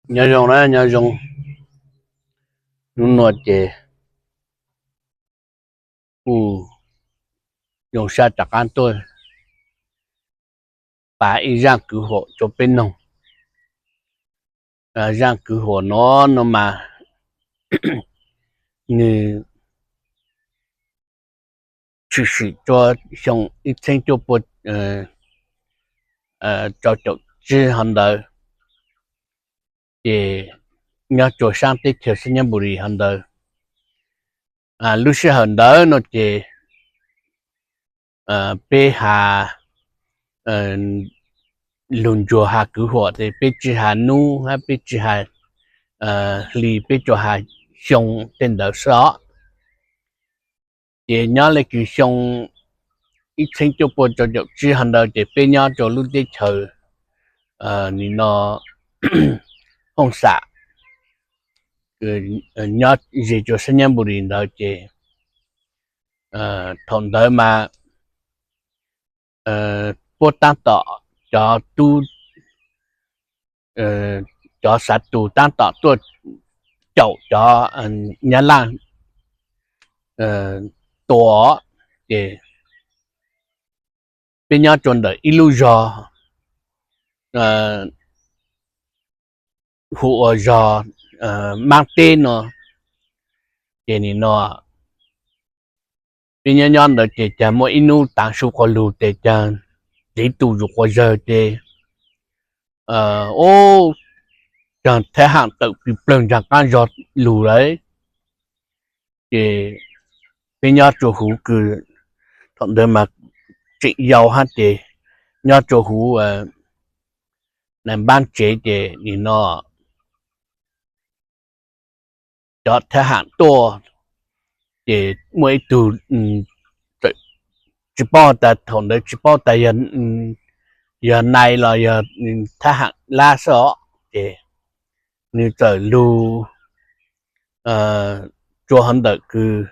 Nyob zoo na, nyob zoo. Hnub no ces kuj zoo sab rov qab tuaj pav ib zaaj kwv huam rua peb noog. Zaaj kwv huam no, no mas nws tshwm sim rua xyoo ib txheeb cuaj pua rau caum tsib hov ntawd, ces nyob rua saab teb chaws Xab Nyab Npu Lis hov ntawd. Lub sij hawm ntawd no ces peb has lug ntsuag has kwv huam ces peb tsi has nub hab peb tsi has hli, peb tsuas has xyoo tej ntawd xwb os. Ces nyob le kws xyoo ib txheeb cuaj pua rau caum tsib hov ntawd ces peb nyob rua lub teb chaws nim no Hooj Xam, nyob ze rua Xab Nyab Npu Lis ntawd ces thaum ntawd mas puab taab tom cov tub, cov xav tus taab tom tuaj caum cov Nyab Laaj tua, ces peb nyob rua ntawm ib lub zog hu ua zog Maab Teb no. Ces nim no peb nyob nyob ntawd ces caag muaj ib nub taav su quas lug ces caag txiv tu zuj quas zawg ces ub, caag thab ham tawm plig plawg nraag qaab zog lug lawm. Ces peb nyob rua huv kws thaum ntawd mas tseem yau hab ces nyob rua huv Nais Npaab tsev ces nim no cov thab ham tuaj ces muaj ib tug, tsi paub tas thaum ntawd tsi paub tas yog nais los yog thab ham lab xwb os, ces nws txawm lug rua hov ntawm kws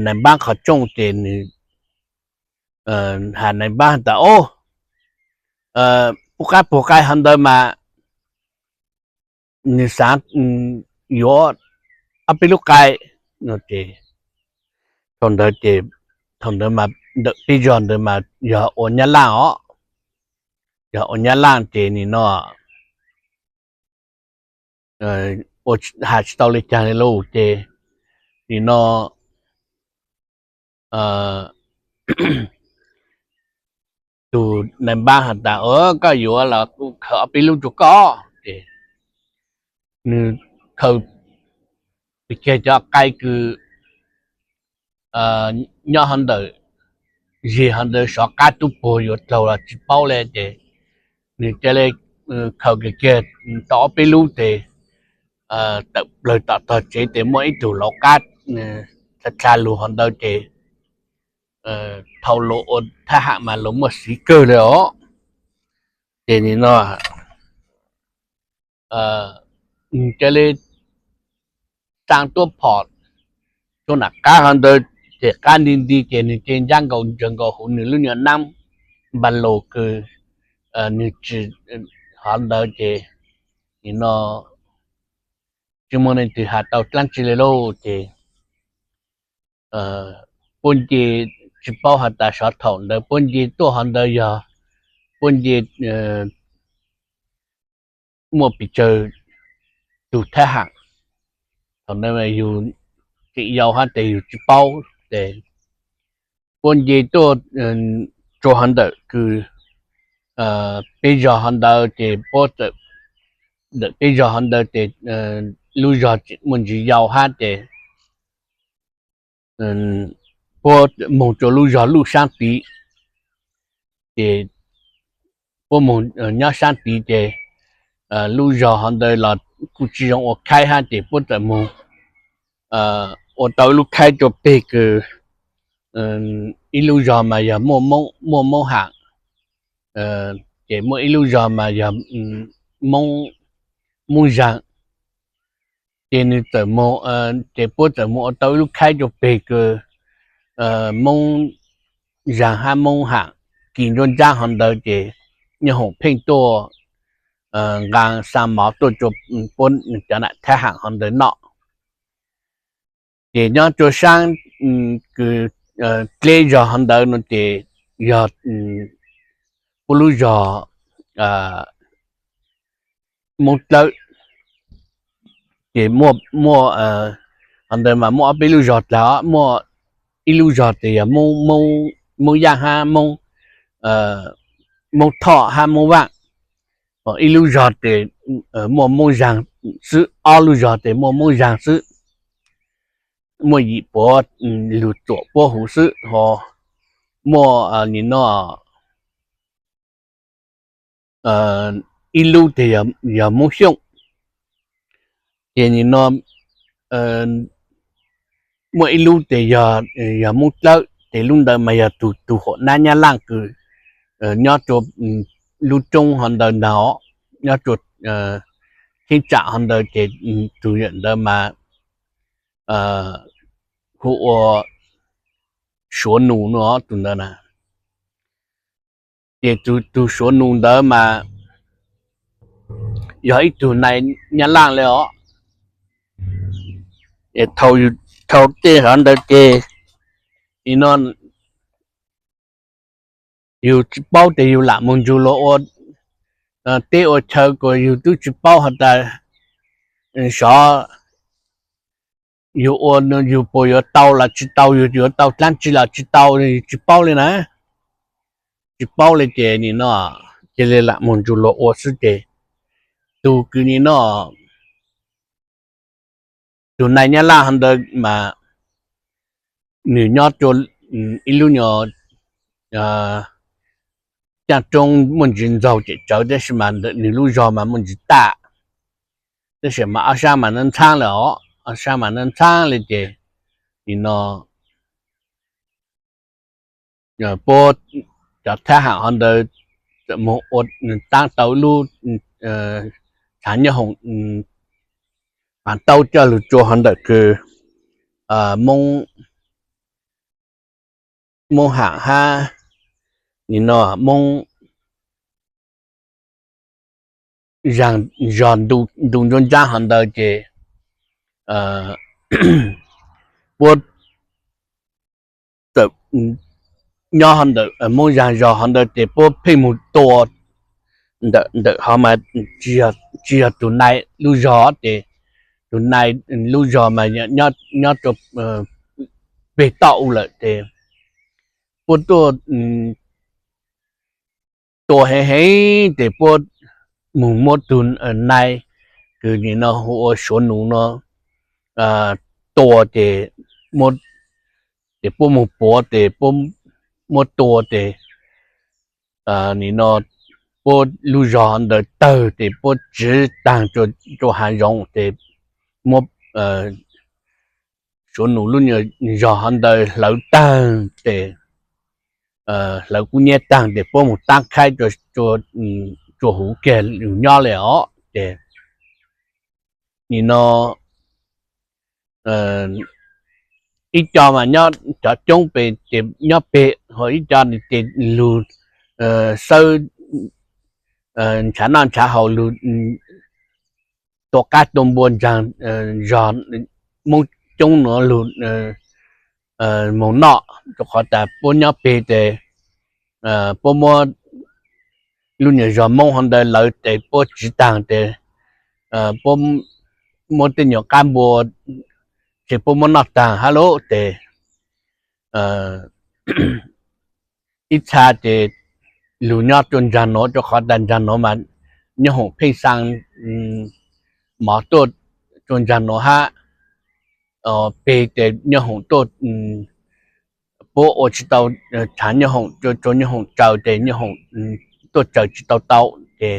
Nais Npaab qhov rooj ces nws has Nais Npaab tas, Ob, puab qaib puag qai hov ntawd mas nws xaav yuav ob peb lub qai. Thaum ntawd ces, thaum ntawd mas ntawm peb zog ntawd mas yog ua Nyab Laaj os, yog ua Nyab Laaj ces nim no ua has tsi tau le caag le lauj. Ces nim no tug Nais Npaab has tas, Koj yuav los kuv khaws ob peb lub rua koj. Ces nws khaws pes tsawg cov qai kws nyob hov ntawm, zig hov ntawd sov qab tub puag yuav dlaug los tsi paub le, ces nws ca le khaws kiag kiag tau ob peb lub ces tawm plawg tom tog tsev ces muaj ib tug lauv qab dlha dlha lug hov ntawd ces thaum luag ua thab ham mas luag muaj xiv kawg le os. Ces nim no nws ca le xaa tuab phom rua nram qab hov ntawd, ces qab nti nti ces nws ca le ncaab nkaus ntsaws nkaus huv nws lub nyuas naab npa lus kws nws tsis, hov ntawd ces nim no tsi muaj leej twg has tau dlaab tsi le lauj. Ces puab nce, tsi paub has tas sov thaum ntawd puab nce tuaj hov ntawd yog puab nce muaj pes tsawg tug thab ham. Thaum ntawd yug tseem yau hab ces yug tsi paub ces puab nce tuaj rua hov ntawm kws peb zog hov ntawd ces puab, ntawm peb zog hov ntawd ces lub zog tseem muaj ntsis yau hab ces puab moog rua lub zog luj saab tiv. Ces puab moog nyob saab tiv ces lub zog hov ntawd los kuj tsi zoo ua khaib hab ces puab txawm moog ua tau ib lub khaib rua peg kws ib lub zog mas yog muaj Moob Haam, ces muaj ib lub zog mas yog Moob Zaag. Ces nws txawm, ces puab txawm moog ua tau ib lub khaib rua peg kws Moob Zaag hab Moob Haam kis nruab ntsaab hov ntawd ces Nyoob Hoom Pheej tuaj nqa xaa mov tuaj rua puab cov nam thab ham hov ntawd noj. Ces nyob rua saab kws dleb zog hov ntawd no ces yog puab lub zog Moob Dlawb. Ces muaj, hov ntawd mas muaj ob peb lub zog dlaag, muaj ib lub zog tes yog Moob Yaaj hab Moob Thoj hab Moob Vaaj, ib lub zog tes muaj Moob Zaag xwb, ob lub zog tes muaj Moob Zaag xwb, muaj yim puav lug txuam puab huv xwb, ho muaj nim no ib lub tes yog Moob Xyooj, ces nim no muaj ib lub tes yog Moob Dlawb, ces lub ntawd mas yog tug, tug huam nab Nyab Laaj kws nyob rua lub roob hov ntawd ntag, nyob rua cheeb tsam hov ntawd ces tug yawm ntawd mas hu ua Suav Nus no tug ntawd na. Ces tug Suav Nus ntawd mas yog ib tug nai Nyab Laaj le os. Thaum tej hov ntawd ces nim no yug tsi paub tes yug lam moog nrug luag ua teb ua chaw kuas yug tub tsi paub has tas sov yug ua yug puas yuav tau los tsi tau, yug yuav tau dlaab tsi los tsi tau, yug tsi paub le na. Tsi paub le ces nim no cia li lam moog nrug luag ua xwb ces tug kws nim no tug nai Nyab Laaj hov ntawd mas nwg nyob rua ib lub nyuas caaj roob muaj ntsis ntxaug cem tsawv tab sis mas nwg lub zog mas muaj ntsis tam, tab sis mas ob sab mas nab ntxhaab le os, ob sab mas nab ntxhaab le ces nim no puab cov thab ham hov ntawd moog ua taab tau lub tshav nyob hoom pav taub coj lug tsua hov ntawm kws Moob Ham hab nim no Moob Zaag zog ntu ntsuab ntsaab hov ntawd ces puab nyob hov ntawm Moob Zaag zog hov ntawd ces puab pheej moog tua ntawm hov mas tsi yog tug nai lub zog ces tug nai lub zog mas nyob rua peg toj u lawm ces puab tuaj tua heev heev ces puab moog muab tug nai kws nim no hu ua Suav Nus no tua ces, ces puab moog puav ces puab muab tua ces nim no puab lub zog ntawd tawg ces puab tsiv taag rua hav zoov ces muab Suav Nus lub nyuas zog hov ntawd hlawv taag ces hlawv kub nyab taag ces puab moog taab khaib rua huv kiag lug nyob le os ces nim no ib co mas nyob cov coob pes ces nyob peg, ho ib co ces lug xawb ntshav noj ntshav haus lug tua qaib tua npua ntsaag zog Moob coob nuav lug moog noj, rua qhov tas puab nyob peg ces puab muab lub nyuas zog Moob hov ntawd lawv ces puab tsiv taag ces puab muab tej nyuas qab npua ces puab muab noj taag hab lub ces ib txha ces lug nyob rua ntsaag nuav, rua qhov tas ntsaag nuav mas nyob hoom pheej xaa mov tuaj rua ntsaag nuav hab peg ces nyob hoom tuaj, puab ua tsi tau tshav nyob hoom, rua nyob hoom tsaws ces nyob hoom tuaj tsaws tsi tau tau ces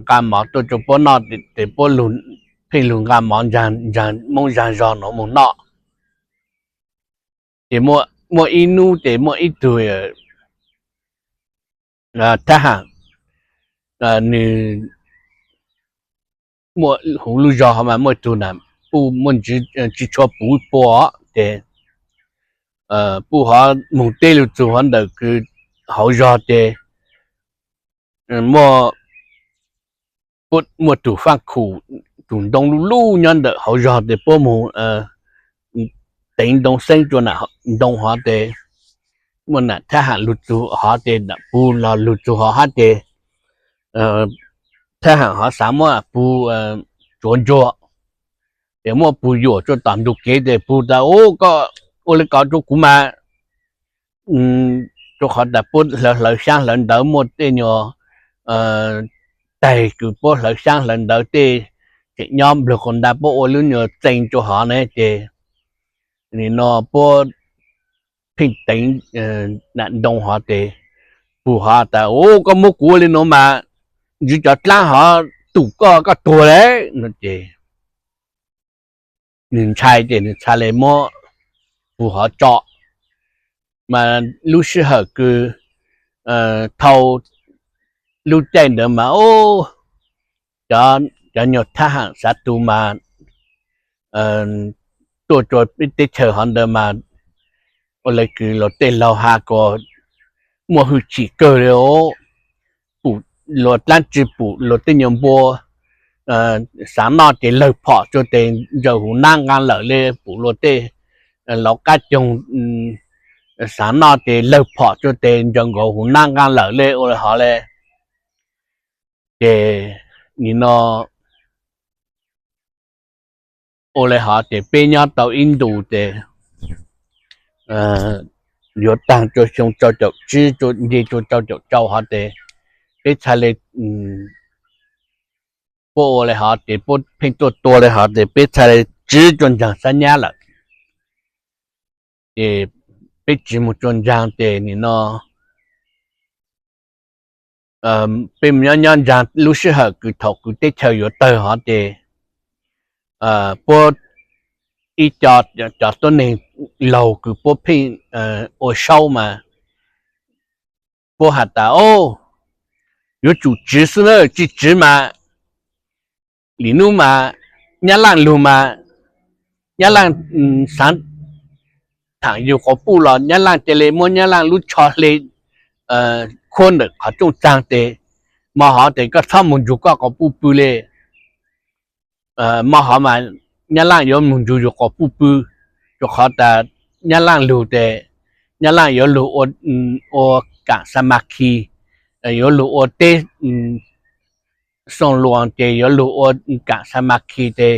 nqa mov tuaj rua puab noj ces puab pheej lug nqa mov ntsaag, Moob Zaag zog nuav moog noj. Ces muaj ib nub ces muaj ib tug thab ham, nwg muaj huv lub zog hov mas muaj tug nam puj muaj ntsis tsi tshua puv pua ces puj hov moog teb lug txug hov ntawm kws hauv zog ces muaj muaj tus faaj khum, tus ntoo luj luj nyob ntawm hauv zog tes puab moog teev ntoo xeeb rua nam ntoo hov tes muaj nam thab ham lug txug hov tes nam pug los lug txug hov hab tes thab ham hov xaav muab pug tsuav ntsuag, ces muab pug yuam rua tom ntug kev tes pug tas, Ub, koj ua le ko rua kuv mas. Rua qhov tas puab hlawv xyaab hlawv ntawv muaj tej nyuas taig kws puab hlawv xyaab hlawv ntawv tej tseem nyob nplawg qas nta, puab ua lub nyuas txee rua hov ne ces nim no puab pheej teev nam ntoo hov tes pug hov tas, Ub, koj muab kuv ua le nuav mas ntswv cov dlaab hov tum koj, koj tuag le, no ces nwg ntshai ces nwg txhad le muab pug hov tso. Mas lub sij hawm kws thau lub caij ntawd mas cov nyuas thab ham xav tu mas tuaj rua peb teb chaws hov ntawd mas ua le kws luas tej laug has kuas muaj hwj chim kawg le, pum luas dlaab tsi, pum luas tej nyuas npua xaav noj ces lawg phom rua tes ntsaws huv nab nqaa lawm le, pum luas tej lauv qab coog xaav noj ces lawg phom rua tes ntsaws nkaus huv nab nqaa lawm le, ua le hov le. Ces nim no ua le hov ces peb nyob tau ib ntus ces yuav taag rua xyoo rau caum tsib, nce rua rau caum rau hov tes peb txhad le, puab ua le hov ces puab pheej tuaj tua le hov tes peb txhad le tsib rua ntsaag xab nyab lawm. Ces peb tsiv moog rua ntsaag ces nim no peb nyob nyob ntsaag lub sij hawm kws thaum kws teb chaws yuav tawg hov ces puab ib co cov tuab neeg laug kws puab pheej ua saub mas puab has tas, Yuav tsum tsiv xwb na, tsi tsiv mas lwm nub mas Nyab Laaj lug mas Nyab Laaj xaav thaam yug quas puj los Nyab Laaj ca le muab Nyab Laaj lub tsho hle khuab ntawm qhov rooj txaag tes mo hov tes koj txhob moog nrug koj quas puj pw le. Mo hov mas Nyab Laaj yuav moog nrug yug quas puj pw, rua qhov tas Nyab Laaj lug tes Nyab Laaj yuav lug ua kaam sa ma khi, yuav lug ua teb xoom luas ces yuav lug ua kaam sa ma khi tes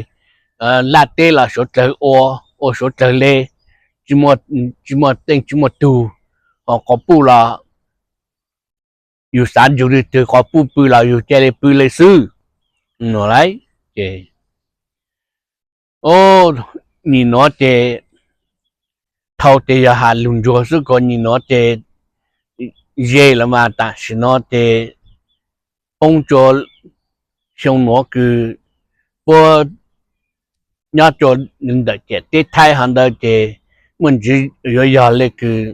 laj teb los suav dlawg ua, ua suav dlawg le, tsi muaj teej tsi muaj tug, ho quas puj los yug xaav nrug le twg quas puj pw los yug ca le pw le xwb no lauj. Ces nim nuav ces thaus tes yog has lug ntsuag xwb, kuas nim nuav ces ze lawm mas tam sim no ces poob rua xyoo nuav kws puab nyob rua ntawm ciam teb Thaib hov ntawd ces muaj ntsis yuav yog le kws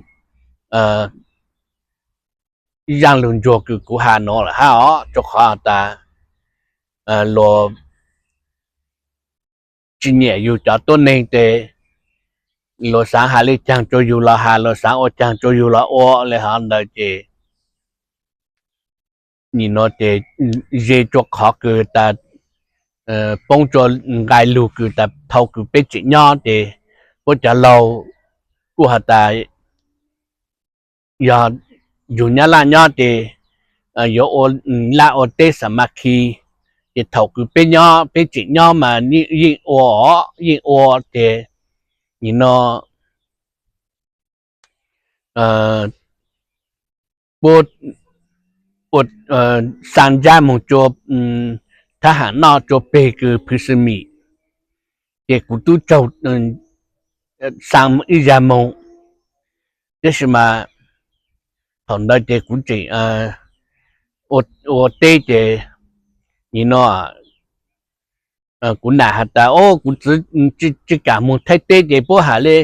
zaaj lug ntsuag kws kuv has nuav lawm hab os, rua qhov tas luas tsi nyiam yug cov tuab neeg tes luas xaav has le caag rua yug los has, luas xaav ua caag rua yug los ua le hov ntawd ces nim nuav ces ze rua qhov kws tas poob rua nqai lug kws tas thaus kws peb tseem nyob ces puab cov laug kuj has tas yog yug Nyab Laaj nyob ces yuav ua laj ua teb sa ma khi, ces thaus kws peb nyob peb tseem nyob mas yeej ua os, yeej ua ces nim no puab xa ntsab moog rua thab ham noj rua peg kws Phwv Xwm Mim, ces kuv tub raug xa ib zag moog, tab sis mas thaum ntawd ces kuv tseem ua teb ces nim no kuv nam has tas o kuv txwv tsi kam moog Thaib teb ces puab has le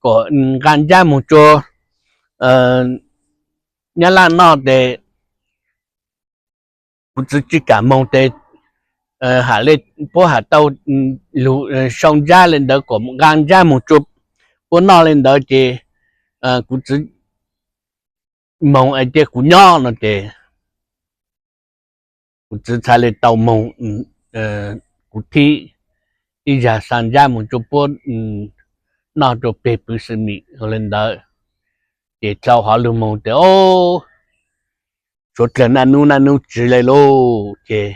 kom nqa ntsab moog rua Nyab Laaj noj tes kuv txwv tsi kam moog tes has le puab has tau lug sau ntsab le ntawd kom nqa ntsab moog rua puab noj le ntawd ces kuv txwv moog cia kuv nyob no ces kuv txiv txhaj le tau moog, kuv thib ib zag xa ntsab moog rua puab noj rua peg pwv xwm mim ua le ntawd. Ces dlhau hov lug moog tes, o, suav dlawg naj nub naj nub tsiv le lauj, ces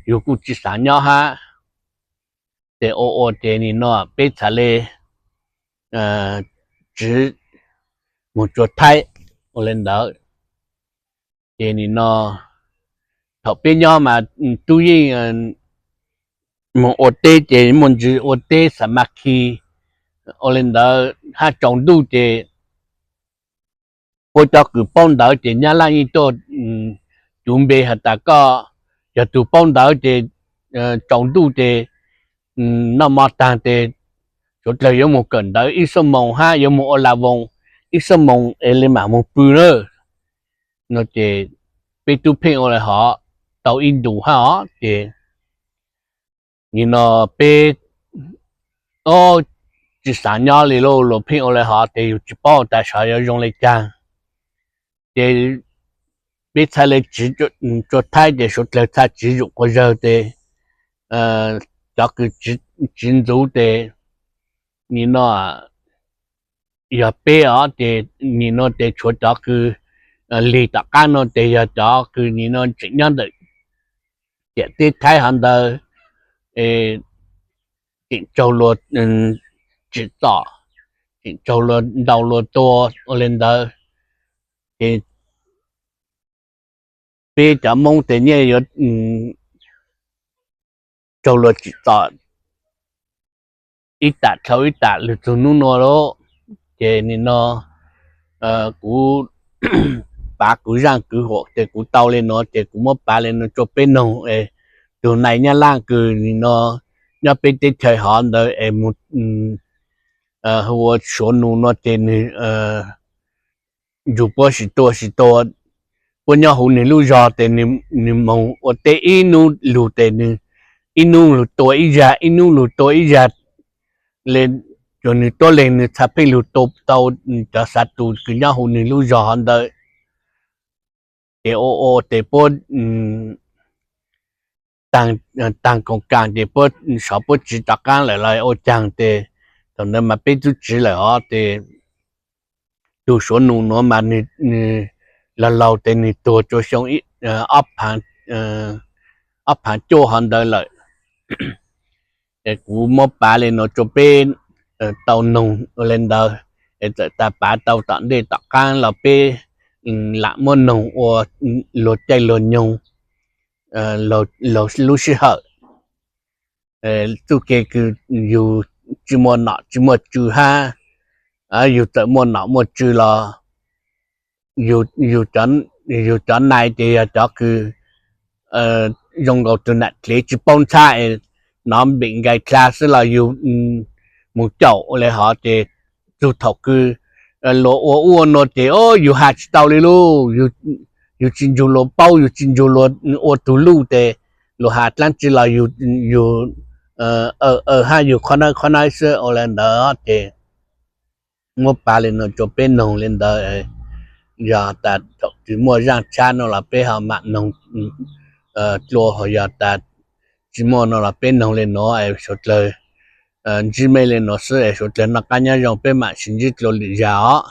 yug kuj tsi xaav nyob hab. Ces ua ua ces nim no peb txhaj le tsiv moog tsua Thaib ua le ntawd. Ces nim no thaum peb nyob mas tub yeej moog ua teb ces muaj ntsis ua teb xa ma khi ua le ntawd hab tsaus ntuj ces puab cov kws paub ntawv ces Nyab Laj yeej tuaj cuv npe has tas koj yog tug paub ntawv ces tsaus ntuj ces noj mov taag tes suav dlawg yuav moog kawm ntawv ib xuab moos hab yuav moog ua la voos ib xuab moos es le maam moog pw na. No ces peb tub pheej ua le hov tau ib ntus hab os ces nim no peb tsi xaav nyob le lauj, luas pheej ua le hov tes yug tsi paub tas sov yuav zoo le caag. Ces peb txhaj le tsiv tsua Thaib ces suav dlawg txhaj tsiv zum quas zawg tes cov kws tsiv ntxuv tes nim no yog peb os ces nim no tes tshuav cov kws lig tom qab no tes yog cov kws nim no tseem nyob ntawm ciam teb Thaib hov ntawd, tseem raug luas tsim txom, tseem raug luas ntaus luas tua ua le ntawd. Ces peb cov Moob tes nyaj yuav raug luas tsim txom ib tam dlhau ib tam lug txug nub nua lauj. Ces nim no kuv pav kuv zaaj kwv huam tes kuv tau le nuav ces kuv muab pav le nuav tsua peb noog es tug nai Nyab Laj kws nim no nyob peb teb chaws hov ntawd es mus hu ua Suav nus no ces nwg yug puab sis tua sis tua, puab nyob huv nwg lub zog tes nwg moog ua teb ib nub lug tes nwg ib nub lug tua ib zag ib nub lug tua ib zag le, cuag nwg tuab leeg nwg txhaj pheej lug tua tau cov xav tus kws nyob huv nwg lub zog hov ntawd. Ces ua ua tes puab taag koom kaam ces puab sov puab tsiv rov qaab lawm los ua caag tes thaum ntawd mas peb tub tsiv lawm hov tes tug Suav nus nuav mas nwg laug laug tes nwg tuag rua xyoo ob phaav cuaj hov ntawd lawm. Es kuv muab pav le nuav tsua peb tau noog ua le ntawd, es txawm tas pav tau tom ntej tom qaab los peb lam muab noog ua luag caij luag nyoog lub sij hawm. Txuj kev kws yug tsi muaj nom tsi muaj tswv hab, yug txawm muaj nom muaj tswv los yug cov nai ces yog cov kws zoo nkaus tug nam dlev tsi paub ntxhab es nov npem nkaim dlha xwb los yug mus caum ua le hov ces txug thaum kws luag ua ua nua ces yug has tsi tau le lauj. Yug tsi ntsug luag paub, yug tsi ntsug luag ua tug luj tes luag has dlaab tsi los yug aw aw hab yug qhov nawb qhov nawb xwb ua le ntawd ces muab pav le nuav tsua peb noog le ntawd. Yog tas thaum twg muaj zaaj tshab no los peb ho mam noog dlua, ho yog tas tsi muaj no los peb noog le nuav es suav dlawg ntsib mej le nuav xwb es suav dlawg noj qab nyob zoo, peb mam sib ntsib dlua lwm zag os.